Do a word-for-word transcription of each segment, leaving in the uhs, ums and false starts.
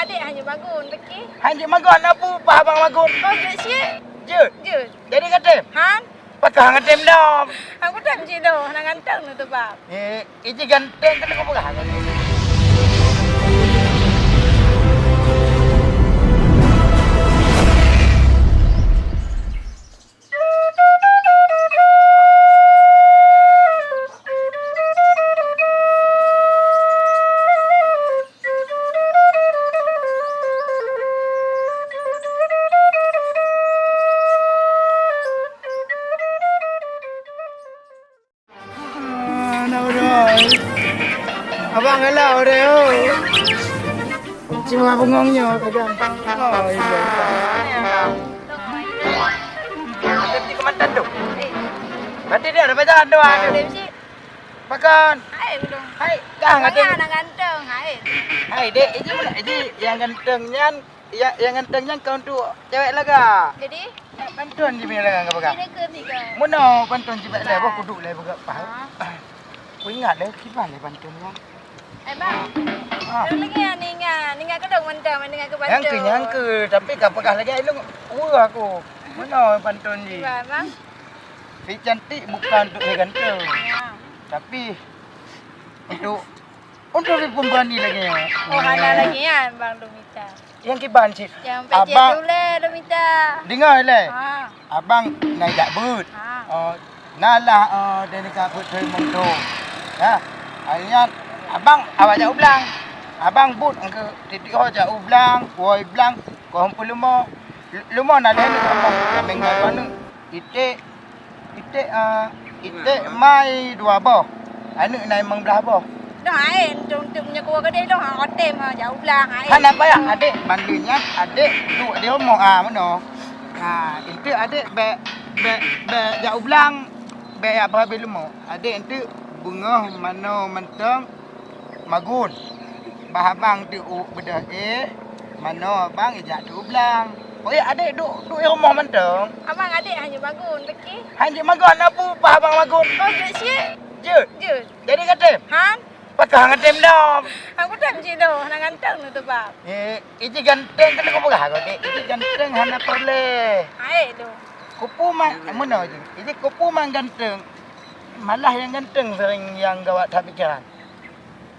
Dek, hana magun, beki. Hana magun, apa upah abang magun? Oh, jeuet cit. Jeuet? Jeuet. Jadi katem? Han? Pakon hana tem dong? Aku tem cit dong, hana ganteng tu bang. Eh, iji ganteng kena kau pegang. Ah, na udah. Abang galak udah, oh. Cuma bengong nyo kadang. Oh, iya. Berarti kemantan tu. Berarti dia ada pacaran tu, ah. Pakon? Hai, belum. Hai, kah ngaten. Hana ganteng, hai. Hai, dek, ini mana? Ini yang ganteng nyan, ya, yang ganteng nyan kau untuk cewek laga. Jadi? Pantun ji mila laga pegang. Ini ketiga. Mana pantun ji leh, boh kudu leh pegang. Ah. Ku ingat leh, kiban leh pantun nyan. Eh, bang. Ah. Lagi yang ninga, ninga kedong mantap, ninga ke pantun. Nyangke, nyangke, tapi kau pegang lagi, ai lung, wah aku. Mana pantun ji? Kiban, bang. Si cantik bukan untuk si ganteng. Ya. Tapi untuk, untuk si pemberani lagi. Oh, hana lagi ya, Bang Lumita. Yang kiban cit. Yang pecah abang tu leh, Lumita. Dengar leh. Ha. Abang naik jak but. Ha. Oh, nalah, oh, dia ni kabut tu motor. Ya. Akhirnya abang awak jak ublang. Abang but ke titik ho jak ublang, woi blang, kau pun lemo. Lemo nalah ni abang. Abang nak mana? Iték, iték, ah, iték mai dua boh. Aneuk na limong blaih boh. Dah, hai, untuk, untuk meunyoe keudeh dah, ha, otem, ha, jauh blang, hai. Hana payah, adek, bandum nyan, adek duek di rumoh, ah, meunoe. Ha, enteuk adek bèk, bèk, bèk jauh blang, bèk jak peuhabéh leumo. Adek enteuk beungoh manoe mantong, magun. Bah abang teuuk beudôh éh, manoe abang ijak teuuk blang. Oh ya, adek duek, duek i rumoh mantong. Abang adek hana magun, beki. Hana magun, apa upah abang magun? Oh, jeuet cit. Jeuet? Jeuet. Jadi katem? Han? Pakon hana tem dong? Aku tem cit dong, hana ganteng tu, bang. Eh, iji ganteng kena kupeugah kau, dek. Iji ganteng hana peureulèe. Hai tu. Kupu mang, meunoe je. Iji kupu mang ganteng. Malah nyang ganteng sering nyang gawat that pikiran.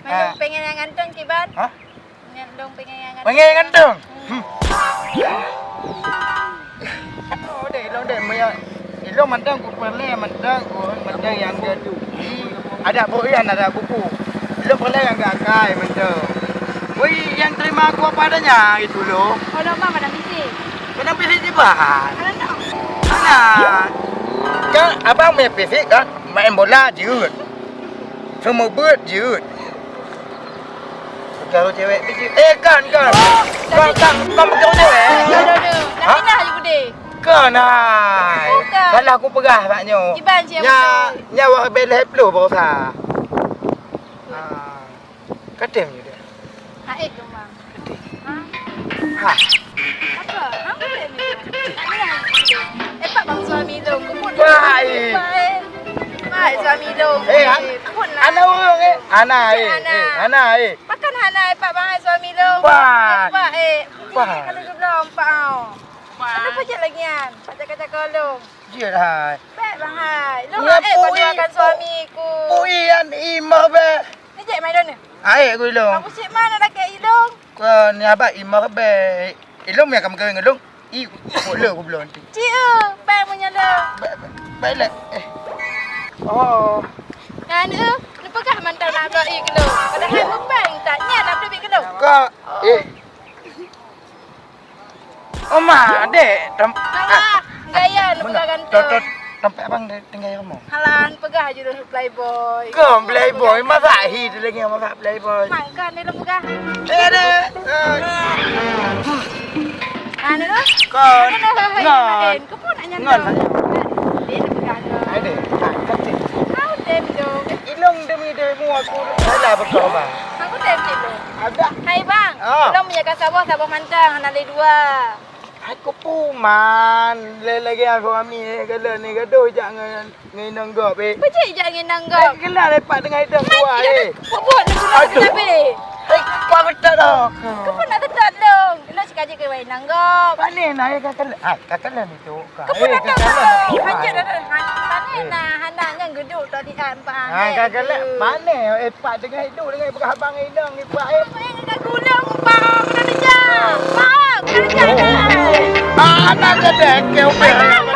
Mandum pengen nyang ganteng, kiban? Hah? Nyan dong pengen nyang ganteng. Pengen nyang ganteng? Hmm. Oh, dek, ilong dek, meunyo ilong mantong ku peureulèe mantong, ku mantong nyang geuduek. Ada boh ian, ada buku. Ilong peureulèe nyang geuakai mantong. Woi, nyang terima aku apa adanya itu lo. Kalau mah mana bisi? Mana bisi di bahan? Kalau nak. Mana? Kan abang main fisik kan, main bola jeuet. Seumeubeuet jeuet. Peugah cewek pih jeuet. Eh, kan, kan. Kan, kan, kan peugah cewek. Dah, dah, dah. Dah pindah je budé. Kan, hai. Bukan. Salah aku peugah bak nyoe. Iban siapa? Nya, nya wah beleh ploh barosa. Ha. Katem je dah. Hai, Gemang. Ha. Apa? Ha, apa dia ni? Eh, Pak, bang suami dong. Kebun. Wahai. Wahai, suami dong. Eh, an-, kebun lah. Anak orang, eh. Anak, eh. Anak. Eh, anak, eh. Makan hana, eh, Pak, bang suami dong. Wah. Eh, Pak, eh. Wah. Kalau dia belum, Pak, oh. Wah. Ada pajak lagi, an. Pajak kacang kolong. Jeuet hai. Bèk bang hai. Lôn hai, eh, pada akan suamiku. Pui an imah bèk. Ni jek mai dona. Hai, aku ilong. Aku cik mana dah ke ilong? Kau ni abang imah bèk. Ilong yang kamu kawin ilong. I, kok le aku belum nanti. Cik, eh, bèk meunyo le. Bèk, bèk, bèk le. Eh. Oh. Kan, eh, lepas kah mantap nak blok i kilo. Padahal bukan, tak nyan nak blok i kilo. Kak, eh. Oma, dek, tem-, alah, gaya lu peugah ganteng. Tem-, tem-, tempat abang tinggai rumoh. Halan, peugah je dulu playboy. Kau playboy, masa hi tu lagi masa playboy. Mak kan dia peugah. Eh, dek. Eh. Anu tu? Kau. Anu tu, ngon. Kau pun nak nyan. Ngon. Dia peugah tu. Hai, dek. Hai, kacik. Kau tem tu. Ilong demi demu aku rela berkorban. Aku tem tu. Ada. Hai bang, ah. Ilong punya ka saboh, saboh mantang, hana lé dua. Hai kupuman, lé lagèe suami, eh, kalau ni gadoh jak ngon, ngon inong gop, eh. Bajik jak ngon inong gop. Eh, kena lepak dengan idong dua, eh. Buat-buat nak guna. Aduh. Tapi. Hai, kupuman betul dah. Kau pun nak tetap Nanggob. Pane na, eh, ka kalon. Ah, ka kalon itu. Ka. Kau pun ada tahu. Hanya ada hanya pane na, hana nyang geduk tadi kan, pane. Ah, ka kalon. Pane, eh, Pak dengan hidup dengan ibu abang inong ni, Pak, eh. Apa yang ada gulung, Pak? Kena dijak. Pak, kena dijak. Ah, anak gede, keu, Pak.